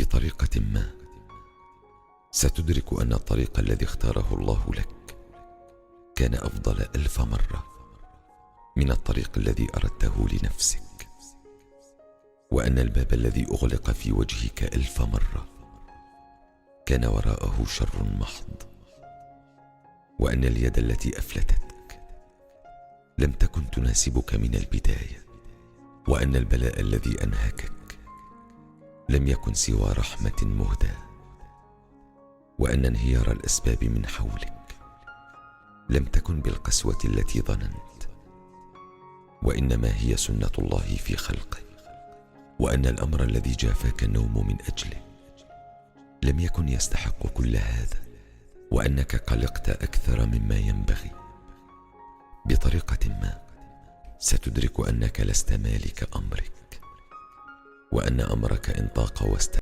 بطريقة ما ستدرك أن الطريق الذي اختاره الله لك كان أفضل 1000 مرة من الطريق الذي أردته لنفسك، وأن الباب الذي أغلق في وجهك 1000 مرة كان وراءه شر محض، وأن اليد التي أفلتتك لم تكن تناسبك من البداية، وأن البلاء الذي أنهكك لم يكن سوى رحمة مهداة، وأن انهيار الأسباب من حولك لم تكن بالقسوة التي ظننت، وإنما هي سنة الله في خلقه، وأن الأمر الذي جافاك النوم من أجله لم يكن يستحق كل هذا، وأنك قلقت أكثر مما ينبغي. بطريقة ما ستدرك أنك لست مالك أمرك، وأن أمرك إن طاق واستسع.